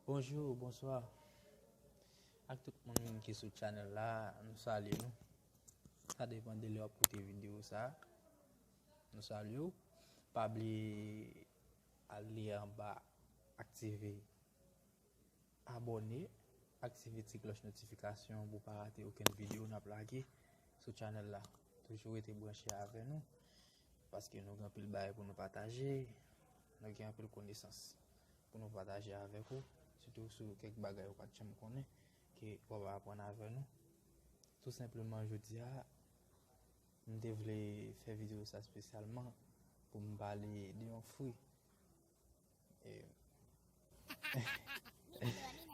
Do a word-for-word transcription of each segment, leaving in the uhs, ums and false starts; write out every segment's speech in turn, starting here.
Bonjou, bonswa ak tout moun ki sou channel la, nou salye nou. Sa depann de lè w ap koute videyo sa. Nou salye w. Pa bliye al li anba, aktive abòne, aktive ti klòch notifikasyon pou w pa rate okenn videyo n ap lage sou channel la. Toujou rete branche avè nou, paske nou gen anpil bagay pou nou pataje, nou gen anpil konesans pou nou pataje avèk ou, sitou sou kèk bagay ou pa t janm konnen ke w ap aprann avè nou. Tou senpleman, jodi a, m te vle fè videyo sa espesyalman pou m pale de yon fwi. E,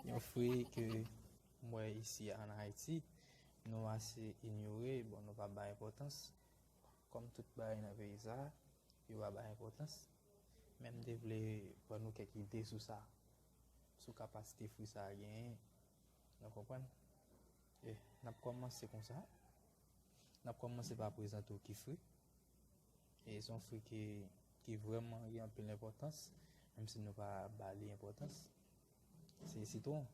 yon fwi ke m wè isi ann Ayiti, nou ase inyore, bon, nou pa bay enpòtans. Kòm tout bagay nan peyi sa, yo pa bay enpòtans. Men m te vle ban nou kèk ide sou sa, sou kapasite fwi sa a genyen. Nou konprann? E, n ap kòmanse konsa. N ap kòmanse pa prezante w ki fwi. E se yon fwi ki, ki vrèman gen anpil enpòtans, menm si nou pa ba li enpòtans. Se sitwon.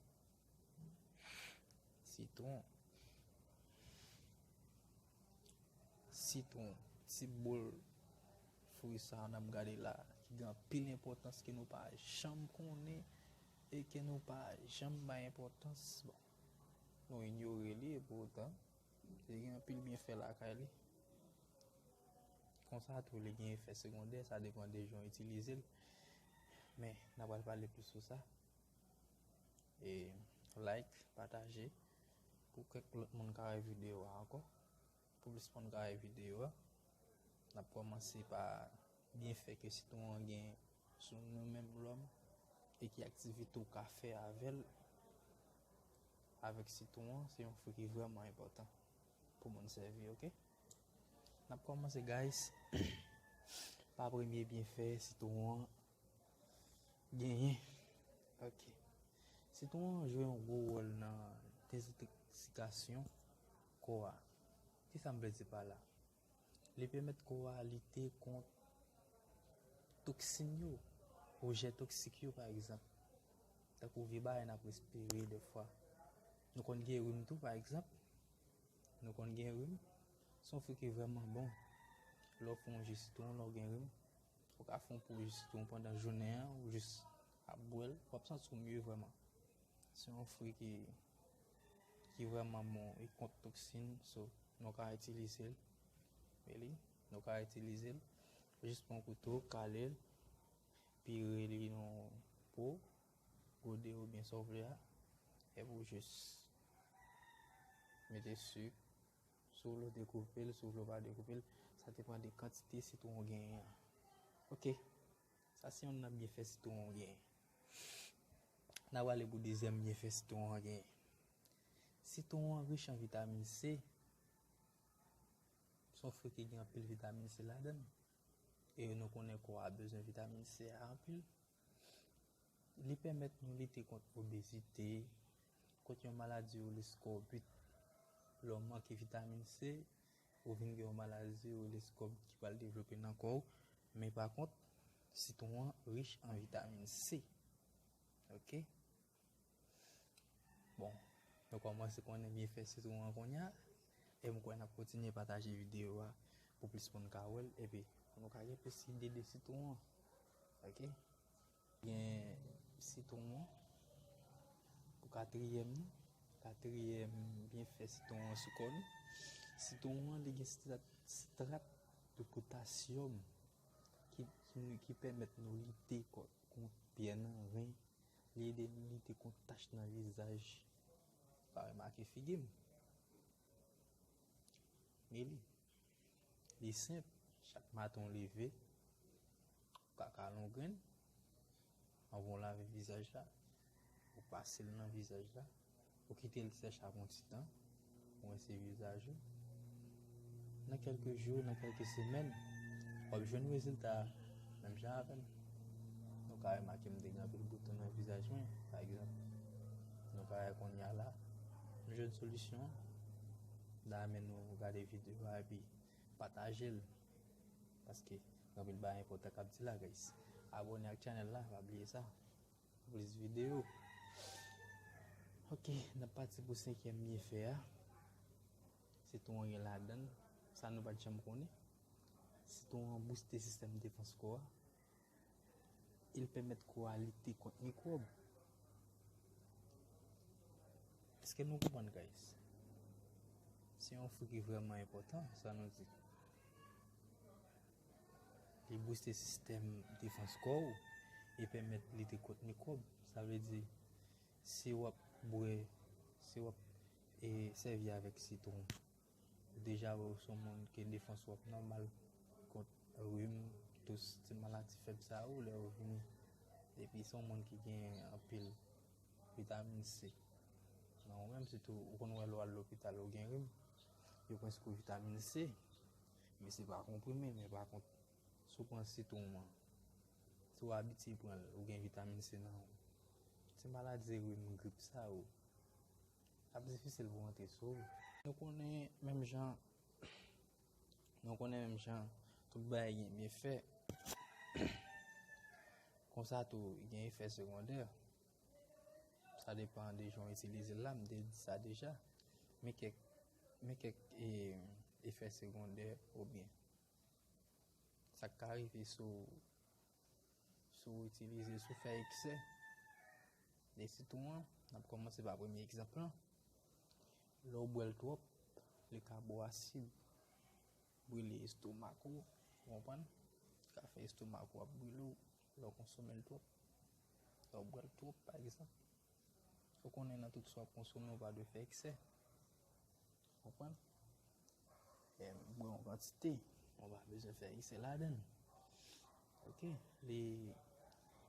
Sitwon. Sitwon, ti boul fwi sa a n ap gade la, ki gen anpil enpòtans ke nou pa janm konnen e ke nou pa janm bay enpòtans. Bon, nou inyore li, e poutan, li gen anpil byenfè lakay li. Konsa tou, li gen efè segondè, sa depann de jan w itilize l. Men, n a pral pale plis sou sa. E like, pataje, pou kèk lòt moun ka wè videyo a ankò. Pou plis moun ka wè videyo a, n ap kòmanse pa byenfè ke sitwon an gen sou nou menm lòm e ki aktivite w ka fè avè l. Avèk sitwon an, se yon fwi ki vrèman enpòtan pou moun sèvi, oke? N ap kòmanse, guys, pa premye byenfè sitwon an genyen. Oke. Sitwon an jwe yon gwo wòl nan dezentoksikasyon kò a. Kisa m vle di pa la? Li pèmèt kò a lite kont toksin yo, rejè toksik yo, pa egzanp. Tankou vye bagay n ap respire defwa. Nou konn gen rim tou, pa egzanp. Nou konn gen rim. Se yon fwi ki vrèman bon. Lè w fè yon ji sitwon, lè w gen rim, ou ka fè yon po ji sitwon pandan jounen an, ou jis ap bwè l, w ap santi w mye vrèman. Se yon fwi ki, ki vrèman bon, e kont toksin, so, nou ka itilize l. Men li, nou ka itilize l. Jis pran kouto, kale l, pire li nan po, gode oubyen sa w vle a, epi w jis mete sik. Si w vle w dekoupe l, si w vle w pa dekoupe l, sa depann de kantite sitwon w genyen an. Oke, sa se youn nan byenfè sitwon an genyen. N a prale pou dezyèm byenfè sitwon an genyen. Sitwon an rich an vitamin C. Se yon fwi ki gen anpil vitamin C ladan l. E nou konnen kò a bezwen vitamin C a anpil. Li pèmèt nou lite kont obezite, kont yon maladi rele skòbit. Lè w manke vitamin C, ou vin gen yon maladi rele skòbit ki pral devlope nan kò w. Men pa kont, sitwon an rich an vitamin C. Oke? Bon, nou kòmanse konnen byenfè sitwon an kounye a. E m kwè n ap kontinye pataje videyo a pou plis moun ka wè l. Epi, pou nou ka gen plis ide de sitwon an. Oke? Gen sitwon an pou katriyèm nan. Katriyèm byenfè sitwon an sou kò nou. Sitwon an, li gen sitrat, sitrat de potasyòm ki, ki, ki pèmèt nou lite kò-, kont pyè nan ren. Li ede nou lite kont tach nan vizaj. Pa remake figi m. Men li, li senp. Chak maten w leve, ou ka kale yon grenn. Anvan w lave vizaj la, ou pase l nan vizaj la. Ou kite l sèch ak yon ti tan, ou rense vizaj ou. Nan kèlke jou, nan kèlke semèn, w ap jwenn rezilta a, menm jan avè m. Nou ka remake m te gen anpil bouton nan vizaj mwen, pa egzanp. Nou ka wè kounye a la, m jwenn solisyon an. Da men nou gade videyo a epi pataje l. Paske gen anpil bagay enpòtan k ap di la, guys. Abòne ak channel la, pa bliye sa. Pou plis videyo. Ok, n ap pati pou senkyèm byenfè a. Sitwon an gen ladan l sa nou pa t janm konnen. Sitwon an bouste sistèm defans kò a. Li pèmèt kò a lite kont mikwòb. Èske nou konprann, guys? Se yon fwi ki vrèman enpòtan, sa nou di. Li bouste sistèm defans kò w e pèmèt lite kont mikwòb. Sa vle di, si w ap bwè, si w ap e, sèvi avèk sitwon, ou deja wè w se yon moun ke defans w ap nòmal kont rim, tous, ti maladi fèb sa yo, lè yo vini. Epi se yon moun ki gen anpil vitamin C nan ou menm, sitou ou konn wè lè w al lopital ou gen rim, yo prèske ou vitamin C. Men se pa konprime, men pa kont, si w pran sitwon an, si w abitye pran l, ou gen vitamin C nan ou. Ti maladi rim, grip sa yo, ap difisil pou antre sou ou. Nou konnen menm jan, nou konnen menm jan tout bagay gen byenfè, konsa tou gen efè segondè. Sa depann de jan w itilize l la, m te di sa deja. Men kèk, men kèk e, efè segondè oubyen sa k ka rive sou, sou itilize, sou fè eksè de sitwon an. N ap kòmanse pa premye egzanp lan. Lè w bwè l twòp, li ka ba w asid, brile estomak ou, ou konprann? Li ka fè estomak ou ap brile w lè w konsome l twòp. Lè w bwè l twòp, pa egzanp. Ou konnen nan tout sa w ap konsome, ou pa dwe fè eksè. Konprann? E, bwè yon kantite, ou pa bezwen fè eksè ladan l. Ok? Li,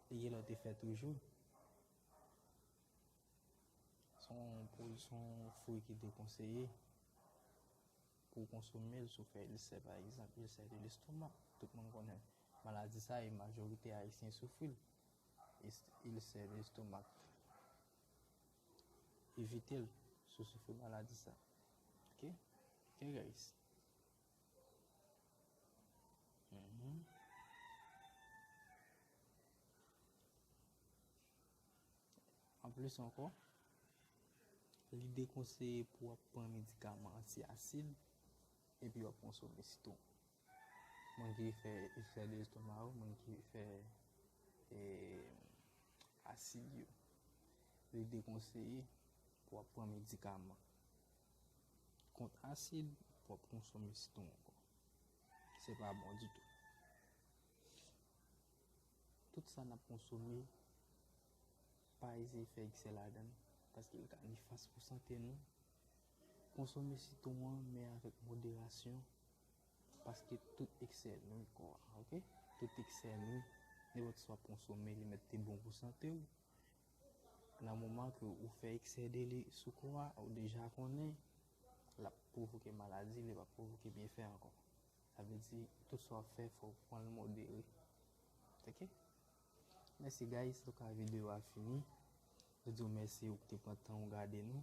li gen lòt efè toujou. Se yon pwodui, se yon fwi ki dekonseye pou w konsome l si w fè ilsè, pa egzanp, ilsè de lestomak. Tout moun konnen maladi sa e majorite ayisyen soufri l. Ilsè de lestomak. Evite l si w soufri maladi sa. Ok? Ok, guys. Mhm. Anplis ankò, li dekonseye pou w ap pran medikaman anti-asid epi w ap konsome sitwon. Moun ki fè ilsè de lestomak yo, moun ki fè e, asid yo, li dekonseye pou w ap pran medikaman kont asid, pou w ap konsome sitwon ankò. Se pa bon ditou. Tout sa n ap konsome, pa eseye fè eksè ladan l, paske l ka nefas pou sante nou. Konsome sitwon an, men avèk moderasyon, paske tout eksè nwi kò a, ok? Tout eksè nwi, nenpòt sa w ap konsome, li mèt te bon pou sante w. Nan moman ke ou fè eksè de li sou kò a, ou deja konnen l ap pwovoke maladi, li p ap pwovoke byenfè ankò. Sa vle di, tout sa w ap fè, fò w pran l modere. Ok? Mèsi, guys, nou ka videyo a fini. Nou di w mèsi ou te pran tan ou gade nou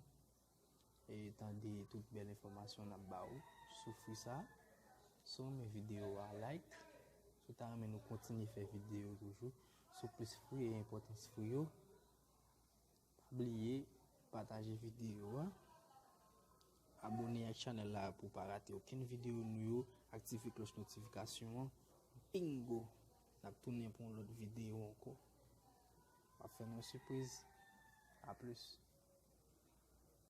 e tande tout bèl enfòmasyon n ap ba ou sou fwi sa. Si w renmen videyo a, like. Si w ta renmen nou kontinye fè videyo toujou sou plis fwi e enpòtans fwi yo, pa bliye pataje videyo a. Abòne ak chanèl la pou w pa rate okenn videyo nou yo. Aktive klòch notifikasyon an. Bingo! N ap tounen pou yon lòt videyo ankò. M ap fè nou yon sipriz. A plis.